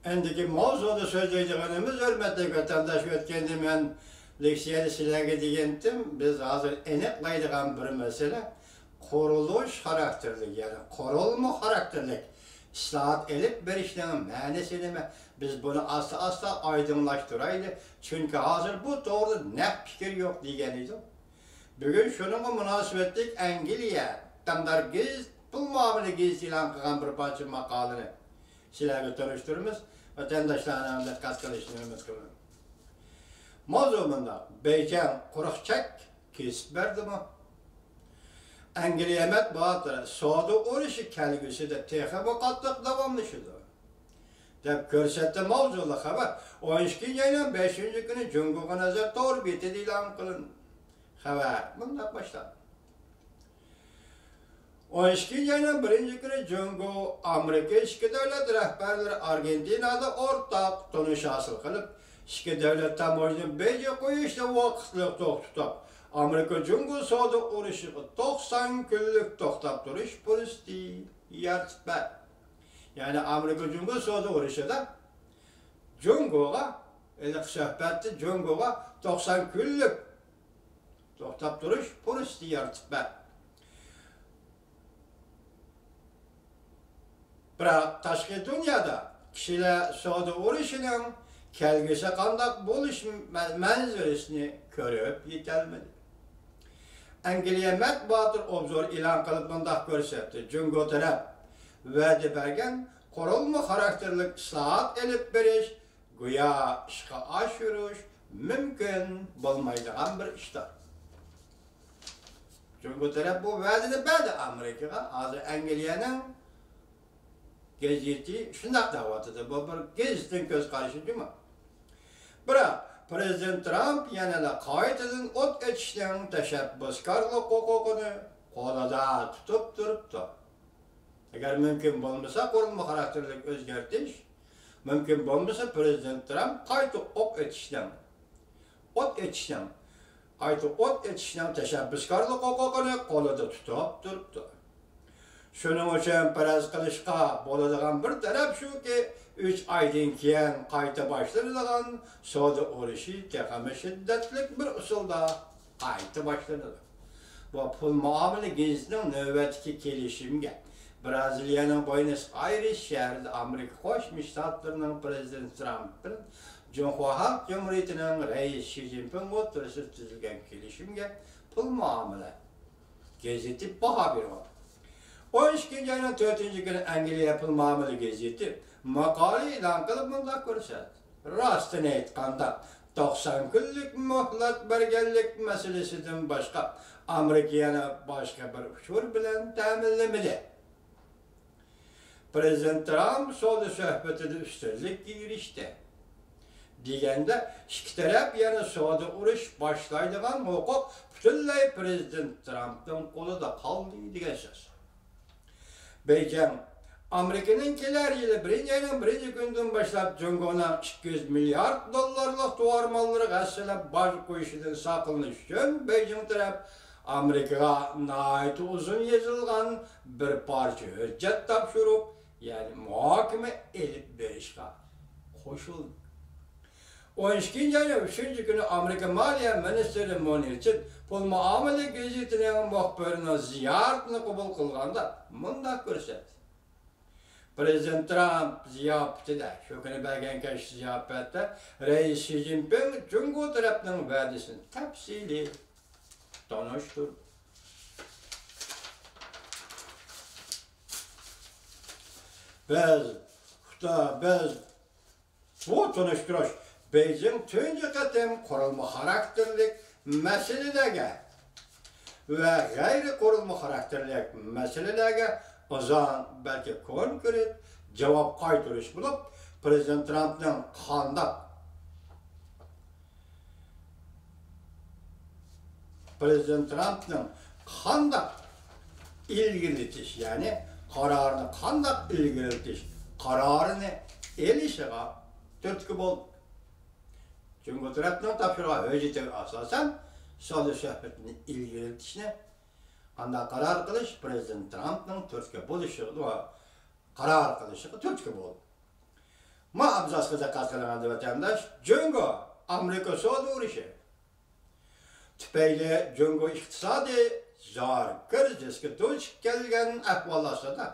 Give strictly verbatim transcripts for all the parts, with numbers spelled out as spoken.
ئەندىكى ماۋزۇدا سۆزلەيدىغىنىمىز، ھۆرمەتلىك ۋەتەنداش، ئۆتكەندە مەن لېكسىيەدە سىلەرگە دېگەنتىم، بىز ھازىر ئېنىقلايدىغان بىر مەسىلە قۇرۇلۇش خاراكتېرلىك، يەنى قۇرۇلما خاراكتېرلىك ئىسلاھات ئېلىپ بېرىشنىڭ مەنىسى نېمە؟ بىز بۇنى ئاستا-ئاستا ئايدىڭلاشتۇرايلى، چۈنكى ھازىر بۇ توغرىدا نەق پىكىر يوق دېگەن ئىدۇق. بۈگۈن شۇنىڭغا مۇناسىۋەتلىك ئەنگلىيە داڭدار گېزىت، پۇل مۇئامىلە گېزىتى ئېلان قىلغان بىر پارچە ماقالىنى سىلەرگە تونۇشتۇرىمىز. ۋەتەنداشلارنىڭ دىققەت قىلىشىنى ئۈمىد قىلىمەن. ماۋزۇ مۇنداق: بېيجىڭ قۇرۇق چەك كېسىپ بەردىمۇ؟ ئەنگلىيە مەتبۇئاتلىرى سودا ئۇرۇشى كەلگۈسىدە تېخىمۇ قاتتىق داۋاملىشىدۇ، دەپ كۆرسەتتى ماۋزۇلۇق خەۋەر. ئون ئىككىنچى ئاينىڭ بەشىنچى كۈنى جۇڭگوغا نەزەر تور بېتىدە ئېلان قىلىندى. خەۋەر مۇنداق باشلاندى. ئون ئىككىنچى ئاينىڭ بىرىنچى كۈنى جۇڭگو، ئامېرىكا ئىچكى دۆلەت رەھبەرلىرى ئارگېنتىنادا ئورتاق تونۇش ھاسىل قىلىپ، ئىككى دۆلەت تاموژنا بېجى قويۇشنى ۋاقىتلىق توختىتىپ، ئامېرىكا جۇڭگو سودا ئۇرۇشىغا توقسان كۈنلۈك توختاپ تۇرۇش پۇرسىتى يارىتىپ بەردى. يەنى ئامېرىكا جۇڭگو سودا ئۇرۇشىدا جۇڭگوغا، ھېلىقى سۆھبەتتە جۇڭگوغا توقسان كۈنلۈك توختاپ تۇرۇش پۇرسىتى يارىتىپ بەردى. بىراق تاشقى دۇنيادا كىشىلەر سودا ئۇرۇشىنىڭ كەلگۈسى قانداق بولۇش مە-، مەنزىرىسىنى كۆرۈپ يېتەلمىدى. ئەنگلىيە مەتبۇئاتى ئوبزور ئېلان قىلىپ مۇنداق كۆرسەتتى: جۇڭگو تەرەپ ۋەدە بەرگەن قۇرۇلما خاراكتېرلىك ئىسلاھات ئېلىپ بېرىش گويا ئىشقا ئاشۇرۇش مۇمكىن بولمايدىغان بىر ئىشتۇر. جۇڭگو تەرەپ بۇ ۋەدىنى بەردى ئامېرىكىغا. ھازىر ئەنگلىيەنىڭ گېزىتى شۇنداق دەۋاتىدۇ. بۇ بىر گېزىتنىڭ كۆز قارىشى جۇمۇ. بىراق پىرېزىدېنت ترامپ يەنىلا قايتىدىن ئوت ئېچىشنىڭ تەشەببۇسكارلىق ھوقۇقىنى قولىدا تۇتۇپ تۇرۇپتۇ. ئەگەر مۇمكىن بولمىسا، قۇرۇلما خاراكتېرلىك ئۆزگەرتىش، مۇمكىن بولمىسا، پىرېزىدېنت ترامپ قايتا ئوق ئېتىشنىڭ، ئوت ئېتىشنىڭ، قايتا ئوت ئېتىشنىڭ تەشەببۇسكارلىق ھوقۇقىنى قولىدا تۇتۇپ تۇرۇپتۇ. شۇنىڭ ئۈچۈن پەرەز قىلىشقا بولىدىغان بىر تەرەپ شۇكى، ئۈچ ئايدىن كېيىن قايتا باشلىنىدىغان سودا ئۇرۇشى تېخىمۇ شىددەتلىك بىر ئۇسۇلدا قايتا باشلىنىدۇ. بۇ پۇل مۇئامىلە گېزىتىنىڭ نۆۋەتتىكى كېلىشىمگە، برازىلىيەنىڭ بۇينوس ئايرېس شەھىرىدە ئامېرىكا قوشما شتاتلىرىنىڭ پىرېزىدېنتى ترامپ بىلەن جۇڭخۇا خەلق جۇمھۇرىيىتىنىڭ رەئىسى شى جىنپىڭ ئوتتۇرىسىدا تۈزۈلگەن كېلىشىمگە پۇل مۇئامىلە گېزىتى باھا بېرىۋاتىدۇ. ئون ئىككىنچى ئاينىڭ تۆتىنچى كۈنى ئەنگلىيە پۇل مۇئامىلە گېزىتى ماقالە ئېلان قىلىپ مۇنداق كۆرسەتتى: راستىنى ئېيتقاندا، توقسان كۈنلۈك مۆھلەت بەرگەنلىك مەسىلىسىدىن باشقا، ئامېرىكا يەنە باشقا بىر ئۇچۇر بىلەن تەمىنلىمىدى. پىرېزىدېنت ترامپ سودا سۆھبىتىدە ئۈستۈنلۈككە ئېرىشتى دېگەندە، ئىككى تەرەپ يەنە سودا ئۇرۇش باشلايدىغان ھوقۇق پۈتۈنلەي پىرېزىدېنت ترامپنىڭ قولىدا قالدى دېگەن سۆز. بېيجىڭ، ئامېرىكىنىڭ كېلەر يىلى بىرىنچى ئاينىڭ بىرىنچى كۈنىدىن باشلاپ جۇڭگونىڭ ئىككى يۈز مىليارد دوللارلىق تاۋار ماللىرىغا ھەسسىلەپ باج قويۇشىدىن ساقلىنىش ئۈچۈن، بېيجىڭ تەرەپ ئامېرىكىغا ناھايىتى ئۇزۇن يېزىلغان بىر پارچە ھۆججەت تاپشۇرۇپ، يەنى مۇھاكىمە ئېلىپ بېرىشقا قوشۇلدى. ئون ئىككىنچى ئاينىڭ ئۈچىنچى كۈنى ئامېرىكا مالىيە مىنىستىرى مۇنىر چىن پۇل مۇئامىلە گېزىتىنىڭ مۇخبىرىنىڭ زىيارىتىنى قوبۇل قىلغاندا مۇنداق كۆرسەتتى: پىرېزىدېنت ترامپ زىياپىتىدە، شۇ كۈنى بەرگەن كەچلىك زىياپەتتە رەئىس شى جىنپىڭ جۇڭگو تەرەپنىڭ ۋەدىسىنى تەپسىلىي تونۇشتۇردى. بىز، خىتاي، بىز بۇ تونۇشتۇرۇش بېيجىڭ تۇنجى قېتىم قۇرۇلما خاراكتېرلىك مەسىلىلەرگە ۋە غەيرىي قۇرۇلما خاراكتېرلىك مەسىلىلەرگە ئۇزۇن، بەلكى كونكرېت جاۋاب قايتۇرۇش بولۇپ، پىرېزىدېنت ترامپنىڭ قانداق پىرېزىدېنت ترامپنىڭ قانداق ئىلگىرىلىتىش، يەنى قارارنى قانداق ئىلگىرىلىتىش قارارىنى ئېلىشىغا تۈرتكە بولدى. جۇڭگو تەرەپنىڭ تاپشۇرغان ھۆججىتىگە ئاساسەن، سودا سۆھبىتىنى ئىلگىرىلىتىشنى قانداق قارار قىلىش پىرېزىدېنت ترامپنىڭ تۈرتكە بولۇشىغا، قارار قىلىشىغا تۈرتكە بولدى. ما ئابزاسقا دىققەت قىلىڭ، ئەزىز ۋەتەنداش. جۇڭگو ئامېرىكا سودا ئۇرۇشى تۈپەيلى جۇڭگو ئىقتىسادى زور كىرىزىسكە دۇچ كەلگەن ئەھۋال ئاستىدا،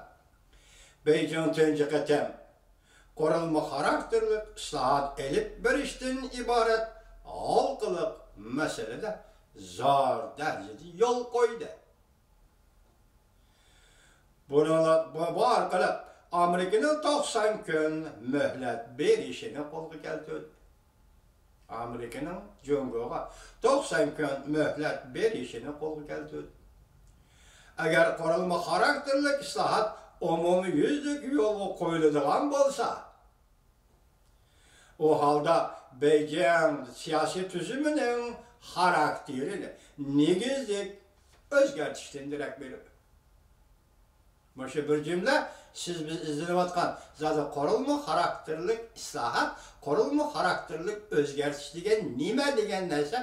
بېيجىڭ تۇنجى قېتىم قۇرۇلما خاراكتېرلىك ئىسلاھات ئېلىپ بېرىشتىن ئىبارەت ھالقىلىق مەسىلىدە زور دەرىجىدە يول قويدى. بۇنىڭ، بۇ، بۇ ئارقىلىق ئامېرىكىنىڭ توقسان كۈن مۆھلەت بېرىشىنى قولغا كەلتۈردى. ئامېرىكىنىڭ جۇڭگوغا توقسان كۈن مۆھلەت بېرىشىنى قولغا كەلتۈردى. ئەگەر قۇرۇلما خاراكتېرلىك ئىسلاھات ئومۇميۈزلۈك يولغا قويۇلىدىغان بولسا، ئۇ ھالدا بېيجىڭ سىياسىي تۈزۈمىنىڭ خاراكتېرىنى نېگىزلىك ئۆزگەرتىشتىن دېرەك بېرىدۇ. مۇشۇ بىر جۈملە سىز بىز ئىزدىنىۋاتقان زادى قۇرۇلما خاراكتېرلىك ئىسلاھات، قۇرۇلما خاراكتېرلىك ئۆزگەرتىش دېگەن نېمە دېگەن نەرسە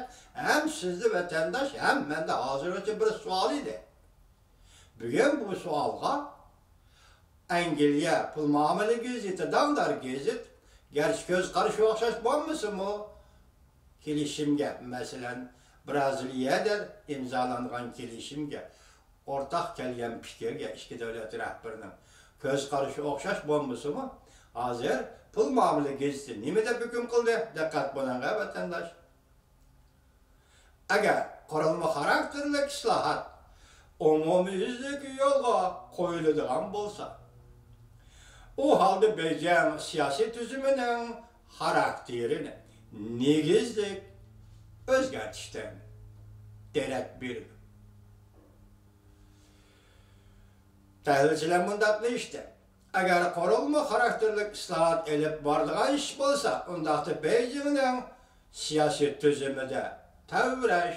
ھەم سىزدە ۋەتەنداش، ھەم مەندە ھازىرغىچە بىر سوئال ئىدى. بۈگۈن بۇ سوئالغا ئەنگلىيە پۇل مۇئامىلە گېزىتى، داڭدار گېزىت، گەرچە كۆز قارىشى ئوخشاش بولمىسىمۇ، كېلىشىمگە، مەسىلەن، برازىلىيەدە ئىمزالانغان كېلىشىمگە، ئورتاق كەلگەن پىكىرگە ئىككى دۆلەت رەھبىرىنىڭ كۆز قارىشى ئوخشاش بولمىسىمۇ، ھازىر پۇل مۇئامىلە گېزىتى نېمە دەپ ھۆكۈم قىلدى؟ دىققەت بولۇڭ، ۋەتەنداش. ئەگەر قۇرۇلما خاراكتېرلىك ئىسلاھات ئومۇميۈزلۈك يولغا قويۇلىدىغان بولسا، ئۇ ھالدا بېيجىڭ سىياسىي تۈزۈمىنىڭ خاراكتېرىنى نېگىزلىك ئۆزگەرتىشتىن دېرەك بېرىدۇ. تەھلىلچىلەر مۇنداق دېيىشتى، ئەگەر قۇرۇلما خاراكتېرلىك ئىسلاھات ئېلىپ بارىدىغان ئىش بولسا، ئۇنداقتا بېيجىڭنىڭ سىياسىي تۈزۈمىدە تەۋرەش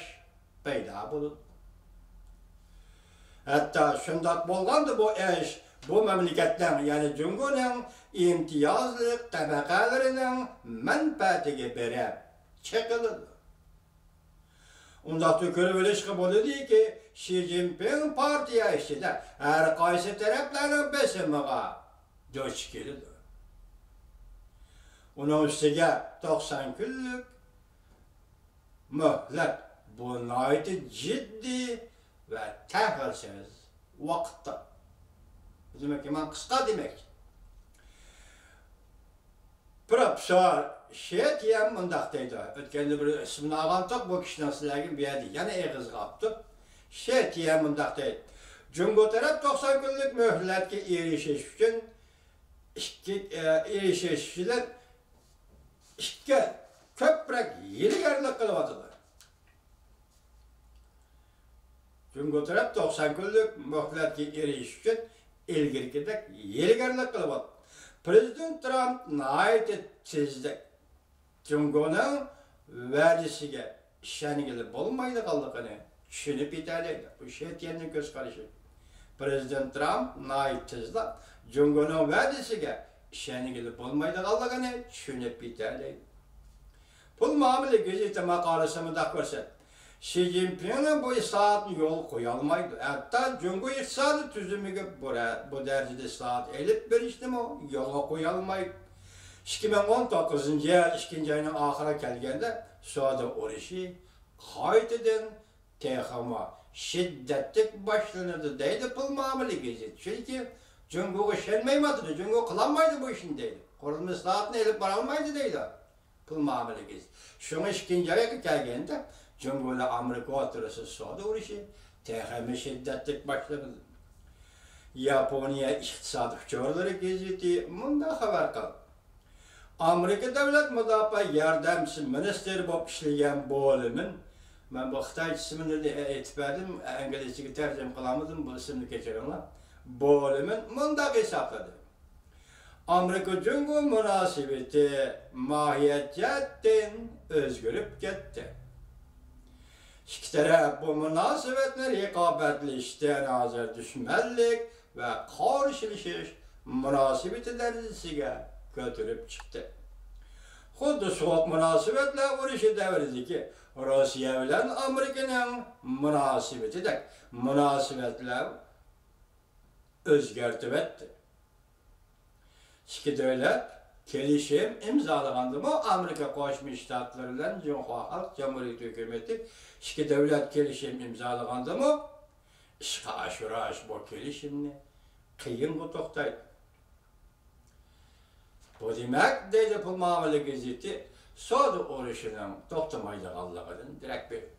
پەيدا بولىدۇ. ھەتتا شۇنداق بولغاندا بۇ ئىش بۇ مەملىكەتنىڭ، يەنى جۇڭگونىڭ ئىمتىيازلىق تەبەقەلىرىنىڭ مەنپەئەتىگە بېرىپ چېقىلىدۇ. ئۇنداقتا كۆرۈۋېلىشقا بولىدۇكى، شى جىنپىڭ پارتىيە ئىچىدە ھەر قايسى تەرەپلەرنىڭ بېسىمىغا دۇچ كېلىدۇ. ئۇنىڭ ئۈستىگە توقسان كۈنلۈك مۆھلەت، بۇ ناھايىتى جىددىي ۋە تەخىرسىز ۋاقىتتا. دېمەك، مەن قىسقا دېمەكچى. پروفېسسور شې تيەن مۇنداق دەيدۇ. ئۆتكەندە بىر ئىسمىنى ئالغانتۇق، بۇ كىشىنىڭ سىلەرگە بۇ يەردە يەنە ئېغىزغا ئاپتۇ. شې تيەن مۇنداق دەيدۇ، جۇڭگو تەرەپ توقسان كۈنلۈك مۆھلەتكە ئېرىشىش ئۈچۈن ئىككى، ئە، ئېرىشىش ئۈچۈن ئىككى كۆپرەك ھىيلىگەرلىك قىلىۋاتىدۇ. جۇڭگو تەرەپ توقسان كۈنلۈك مۆھلەتكە ئېرىشىش ئۈچۈن ئىلگىرىكىدەك ھىيلىگەرلىك قىلىۋاتىدۇ. پىرېزىدېنت ترامپ ناھايىتى تېزدەك جۇڭگونىڭ ۋەدىسىگە ئىشەنگىلى بولمايدىغانلىقىنى چۈشىنىپ يېتەلەيدۇ. بۇ شې تيەننىڭ كۆز قارىشى. پىرېزىدېنت ترامپ ناھايىتى تېزلا جۇڭگونىڭ ۋەدىسىگە ئىشەنگىلى بولمايدىغانلىقىنى چۈشىنىپ يېتەلەيدۇ. پۇل مۇئامىلە گېزىتى ماقالىسى مۇنداق كۆرسەتتى، شى جىنپىڭنىڭ بۇ ئىسلاھاتنى يولغا قويالمايدۇ. ھەتتا جۇڭگو ئىقتىسادىي تۈزۈمىگە بۇ رە-، بۇ دەرىجىدە ئىسلاھات ئېلىپ بېرىشنىمۇ يولغا قويالمايدۇ. ئىككى مىڭ ئون توققۇزىنچى يىل ئىككىنچى ئاينىڭ ئاخىرىغا كەلگەندە سودا ئۇرۇشى قايتىدىن تېخىمۇ شىددەتلىك باشلىنىدۇ دەيدۇ پۇل مۇئامىلە گېزىتى. چۈنكى جۇڭگوغا ئىشەنمەيۋاتىدۇ، جۇڭگو قىلالمايدۇ بۇ ئىشنى دەيدۇ. قۇرۇلما ئىسلاھاتىنى ئېلىپ بارالمايدۇ دەيدۇ پۇل مۇئامىلە گېزىتى. شۇڭا ئىككىنچى ئايغا كەلگەندە جۇڭگو بىلەن ئامېرىكا ئوتتۇرىسىدا سودا ئۇرۇشى تېخىمۇ شىددەتلىك باشلىنىدۇ. ياپونىيە ئىقتىساد ئۇچۇرلىرى گېزىتى مۇنداق خەۋەر قىلدى. ئامېرىكا دۆلەت مۇداپىئە ياردەمچىسى مىنىستىرى بولۇپ ئىشلىگەن بولىمىن، مەن بۇ خىتايچە ئىسمىنى ئېيتىپ بەردىم، ئىنگلىزچىگە تەرجىمە قىلالمىدىم، بۇ ئىسىمنى كەچۈرۈڭلار. بولىمىن مۇنداق ھېسابلىدى. ئامېرىكا جۇڭگو مۇناسىۋىتى ماھىيەت جەھەتتىن ئۆزگىرىپ كەتتى. ئىككى تەرەپ بۇ مۇناسىۋەتنى رىقابەتلىشىشتىن ھازىر دۈشمەنلىك ۋە قارشىلىشىش مۇناسىۋىتى دەرىجىسىگە كۆتۈرۈپ چىقتى. خۇددى سوغۇق مۇناسىۋەتلەر ئۇرۇشى دەۋرىدىكى روسىيە بىلەن ئامېرىكىنىڭ مۇناسىۋىتىدەك مۇناسىۋەتلەر ئۆزگەرتىۋەتتى. ئىككى دۆلەت كېلىشىم ئىمزالىغاندىمۇ، ئامېرىكا قوشما شتاتلىرى بىلەن جۇڭخۇا خەلق جۇمھۇرىيىتى ھۆكۈمىتى ئىككى دۆلەت كېلىشىم ئىمزالىغاندىمۇ، ئىشقا ئاشۇرۇش بۇ كېلىشىمنى قىيىنغا توختايدۇ. بۇ دېمەك، دەيدۇ پۇل مۇئامىلە گېزىتى، سودا ئۇرۇشىنىڭ توختىمايدىغانلىقىدىن دېرەك بېرىدۇ.